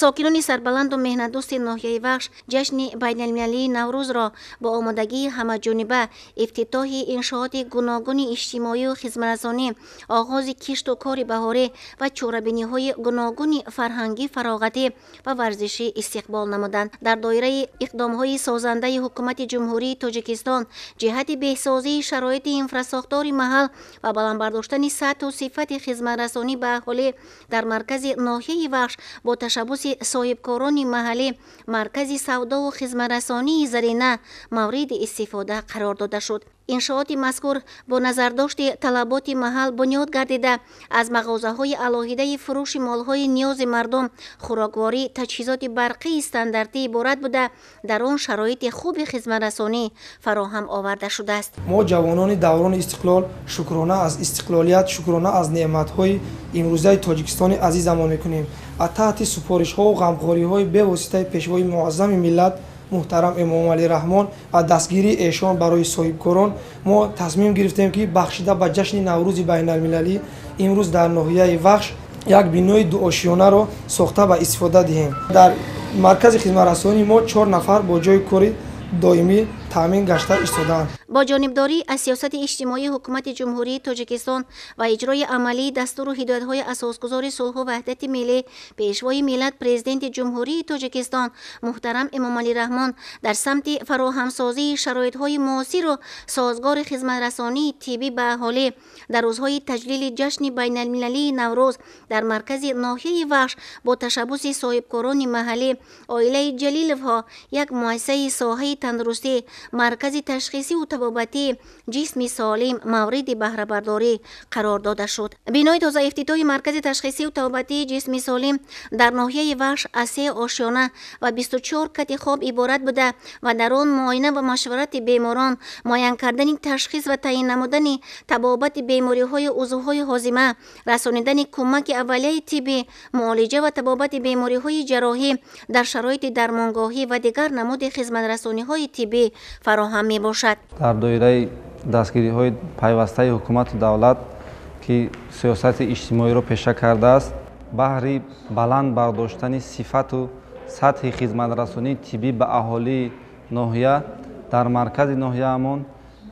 Сокинони сарбаланду меҳнатдӯсти ноҳияи Вахш ҷашни байналмилалии Наврӯзро бо омодагии ҳамаҷониба, ифтитоҳи иншооти гуногуни иҷтимоию хизматрасонӣ, оғози кишту кори баҳорӣ ва чорабиниҳои гуногуни фарҳангӣ, фароғатӣ ва варзишӣ истиқбол намуданд. Дар доираи иқдомҳои созандаи Ҳукумати Ҷумҳурии Тоҷикистон ҷиҳати беҳсозии шароити инфрасохтори маҳал ва баланд бардоштани сатҳу сифати хизматрасонӣ ба аҳолӣ дар маркази ноҳияи Вахш бо ташаббуси соҳибкорони маҳаллӣ маркази савдову хизматрасонии Зарина мавриди истифода қарор дода шуд. Иншооти мазкур бо назардошти талаботи маҳал бунёд гардида, аз мағозаҳои алоҳидаи фурӯши молҳои ниёзи мардум, хӯрокворӣ, таҷҳизоти барқии стандартӣ иборат буда, дар он шароити хуби хизматрасонӣ фароҳам оварда шудааст. Мо, ҷавонони даврони истиқлол, шукрона аз истиқлолият, шукрона аз неъматҳои имрӯзаи Тоҷикистони азизамон мекунем. Аз таҳти супоришҳову ғамхориҳои бевоситаи Пешвои муаззами миллат муҳтарам Эмомалӣ Раҳмон ва дастгирии эшон барои соҳибкорон мо тасмим гирифтем, ки бахшида ба ҷашни Наврӯзи байналмилалӣ имрӯз дар ноҳияи Вахш як бинои дуошиёнаро сохта ба истифода диҳем. Дар маркази хизматрасонии мо чор нафар бо ҷойи кори доимӣ таъмин гашта истодаанд. Бо ҷонибдорӣ аз сиёсати иҷтимоии Ҳукумати Ҷумҳурии Тоҷикистон ва иҷрои амалии дастуру ҳидоятҳои Асосгузори сулҳу ваҳдати миллӣ, Пешвои миллат, Президенти Ҷумҳурии Тоҷикистон муҳтарам Эмомалӣ Раҳмон дар самти фароҳамсозии шароитҳои муосиру созгори хизматрасонии тиббӣ ба аҳолӣ, дар рӯзҳои таҷлили ҷашни байналмилалии Наврӯз дар маркази ноҳияи Вахш бо ташаббуси соҳибкорони маҳаллӣ, оилаи Ҷалиловҳо, як муассисаи соҳаи тандурустӣ, маркази ташхисиву табобатии «Ҷисми солим» мавриди баҳрабардорӣ қарор дода шуд. Бинои тозаифтитоҳи маркази ташхисиву табобатии «Ҷисми солим» дар ноҳияи Вахш аз се ошёна ва 24 кати хоб иборат буда ва дар он муоина ва машварати беморон, муайян кардани ташхис ва таъин намудани табобати бемориҳои узвҳои ҳозима, расонидани кӯмаки аввалияи тиббӣ, муолиҷа ва табобати бемориҳои ҷарроҳӣ дар шароити дармонгоҳӣ ва дигар намуди хизматрасониҳои тиббӣ фароҳам мебошад. Дар доираи дастгириҳои пайвастаи ҳукумату давлат, ки сиёсати иҷтимоиро пеша кардааст, баҳри баланд бардоштани сифату сатҳи хизматрасонии тиббӣ ба аҳолии ноҳия дар маркази ноҳияамон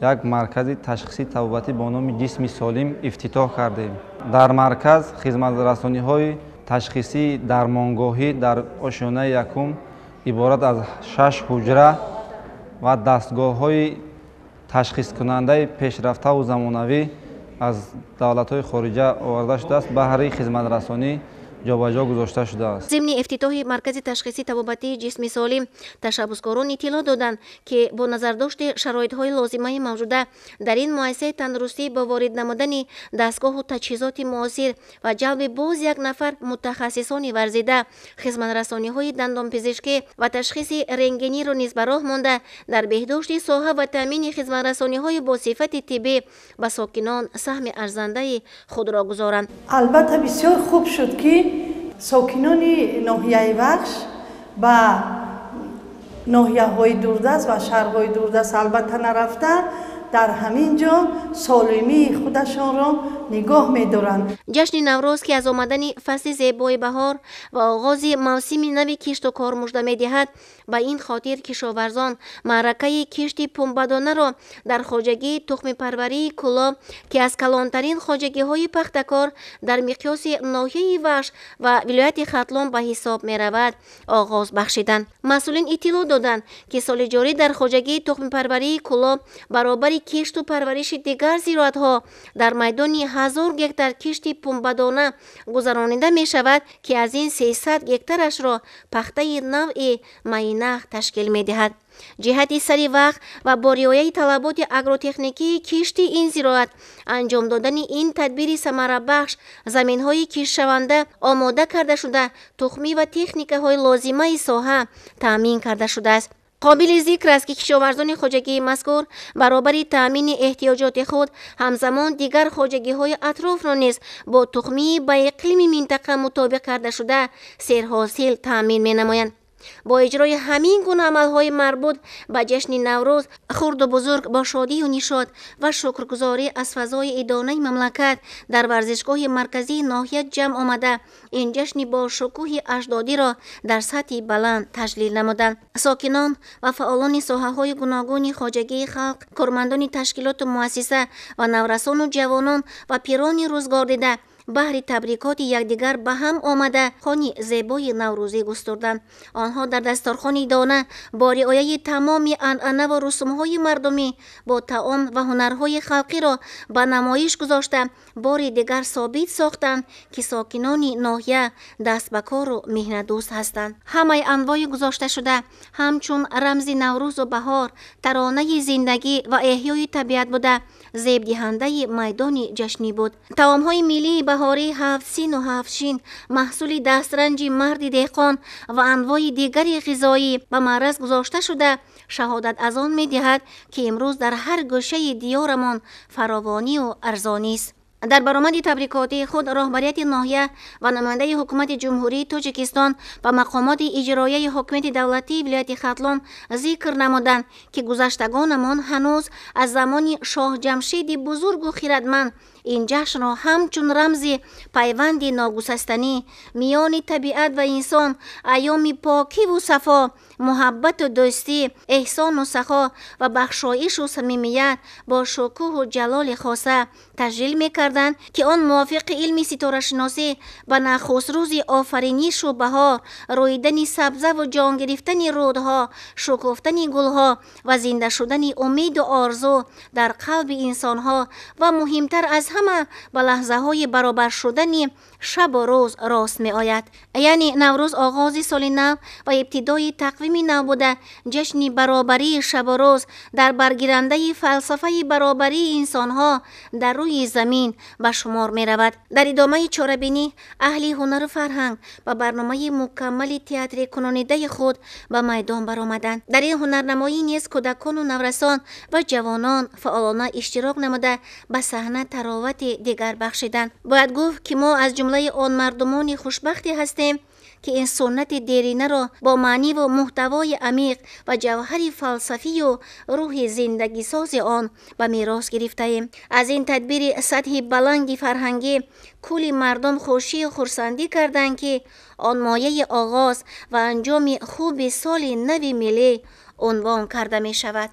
як маркази ташхисии табобатӣ бо номи «Ҷисми солим» ифтитоҳ кардем. Дар марказ хизматрасониҳои ташхисии дармонгоҳӣ дар ошёнаи якум иборат аз шаш ҳуҷра ва дастгоҳҳои ташхискунандаи пешрафтаву замонавӣ аз давлатҳои хориҷа оварда шудааст, баҳри хизматрасонӣ ҷобаҷо гузошта шудааст. Зимни ифтитоҳи маркази ташхисии табобатии «Ҷисми солим» ташаббускорон иттилоъ доданд, ки бо назардошти шароитҳои лозимаи мавҷуда дар ин муассисаи тандурустӣ, бо ворид намудани дастгоҳу таҷҳизоти муосир ва ҷалби боз як нафар мутахассисони варзида, хизматрасониҳои дандонпизишкӣ ва ташхиси рентгениро низ ба роҳ монда, дар беҳдошти соҳа ва таъмини хизматрасониҳои бо сифати тиббӣ ба сокинон саҳми арзандаи худро гузоранд. Албатта, бисёр хуб шуд, ки сокинони ноҳияи Вахш ба ноҳияҳои дурдаст ва шаҳрҳои дурдаст албатта нарафта, дар ҳамин ҷо солимии худашонро нигоҳ медоранд. Ҷашни Наврӯз, ки аз омадани фасли зебои баҳор ва оғози мавсими нави кишту кор мужда медиҳад, ба ин хотир кишоварзон маъракаи кишти пунбадонаро дар хоҷагии тухмипарварии Кӯлоб, ки аз калонтарин хоҷагиҳои пахтакор дар миқёси ноҳияи Вахш ва вилояти Хатлон ба ҳисоб меравад, оғоз бахшиданд. Масъулин иттилоъ доданд, ки соли ҷорӣ дар хоҷагии тухмипарварии Кӯлоб баробари кишту парвариши дигар зироатҳо дар майдони 1000 гектар кишти пунбадона гузаронида мешавад, ки аз ин 300 гектарашро пахтаи навъи майнах ташкил медиҳад. Ҷиҳати сари вақт ва бо риояи талаботи агротехникии кишти ин зироат анҷом додани ин тадбири самарабахш, заминҳои киштшаванда омода карда шуда, тухмӣ ва техникаҳои лозимаи соҳа таъмин карда шудааст. Қобили зикр аст, ки кишоварзони хоҷагии мазкур баробари таъмини эҳтиёҷоти худ ҳамзамон дигар хоҷагиҳои атрофро низ бо тухмии ба иқлими минтақа мутобиқ карда шуда серҳосил таъмин менамоянд. Бо иҷрои ҳамин гуна амалҳои марбут ба ҷашни Наврӯз, хурду бузург бо шодию нишод ва шукргузорӣ аз фазои идонаи мамлакат дар варзишгоҳи марказии ноҳия ҷамъ омада, ин ҷашни бо шукӯҳи аҷдодиро дар сатҳи баланд таҷлил намуданд. Сокинон ва фаъолони соҳаҳои гуногуни хоҷагии халқ, кормандони ташкилоту муассиса ва наврасону ҷавонон ва пирони рӯзгордида баҳри табрикоти якдигар ба ҳам омада, хони зебои наврӯзӣ густурданд. Онҳо дар дастархони дона бо риояи тамоми анъанаву русумҳои мардумӣ бо таом ва ҳунарҳои халқиро ба намоиш гузошта, бори дигар собит сохтанд, ки сокинони ноҳия даст ба кору меҳнатдӯст ҳастанд. Ҳамаи анвои гузошташуда ҳамчун рамзи наврӯзу баҳор, таронаи зиндагӣ ва эҳёи табиат буда, зебдиҳандаи майдони ҷашнӣ буд. Таомҳои миллии баҳорӣ, ҳафт сину ҳафт шин, маҳсули дастранҷи марди деҳқон ва анвои дигари ғизоӣ ба маъраз гузошта шуда, шаҳодат аз он медиҳад, ки имрӯз дар ҳар гӯшаи диёрамон фаровонию арзонист. Дар баромади табрикотии худ роҳбарияти ноҳия ва намояндаи ҳукумати Ҷумҳурии Тоҷикистон ва мақомоти иҷроияи ҳокимияти давлатии вилояти Хатлон зикр намуданд, ки гузаштагонамон ҳанӯз аз замони Шоҳ Ҷамшиди бузургу хирадманд ин ҷашнро ҳамчун рамзи пайванди ногусастанӣ миёни табиат ва инсон, айёми покиву сафо, муҳаббату дӯстӣ, эҳсону сахо ва бахшоишу самимият бо шукӯҳу ҷалоли хоса таҷлил мекарданд, ки он мувофиқи илми ситорашиносӣ ба нахуст рӯзи офаринишу баҳор, рӯидани сабзаву ҷон гирифтани рӯдҳо, шукуфтани гулҳо ва зинда шудани умеду орзу дар қалби инсонҳо ва муҳимтар аз ҳама ба лаҳзаҳои баробар шудани шабу рӯз рост меояд. Яъне Наврӯз оғози соли нав ва ибтидои тақвими нав буда, ҷашни баробарии шабу рӯз дар баргирандаи фалсафаи баробарии инсонҳо дар рӯи замин ба шумор меравад. Дар идомаи чорабинӣ аҳли ҳунару фарҳанг ба барномаи мукаммали театрикунонидаи худ ба майдон баромаданд. Дар ин ҳунарнамоӣ низ кӯдакону наврасон ва ҷавонон фаъолона иштирок намуда, ба саҳна таровати дигар бахшиданд. Бояд гуфт, ки мо аз ҷумлаи он мардумони хушбахте ҳастем, ки ин суннати деринаро бо маъниву муҳтавои амиқ ва ҷавҳари фалсафию рӯҳи зиндагисози он ба мерос гирифтаем. Аз ин тадбири сатҳи баланди фарҳангӣ кулли мардум хушию хурсандӣ карданд, ки он мояи оғоз ва анҷоми хуби соли нави миллӣ унвон карда мешавад.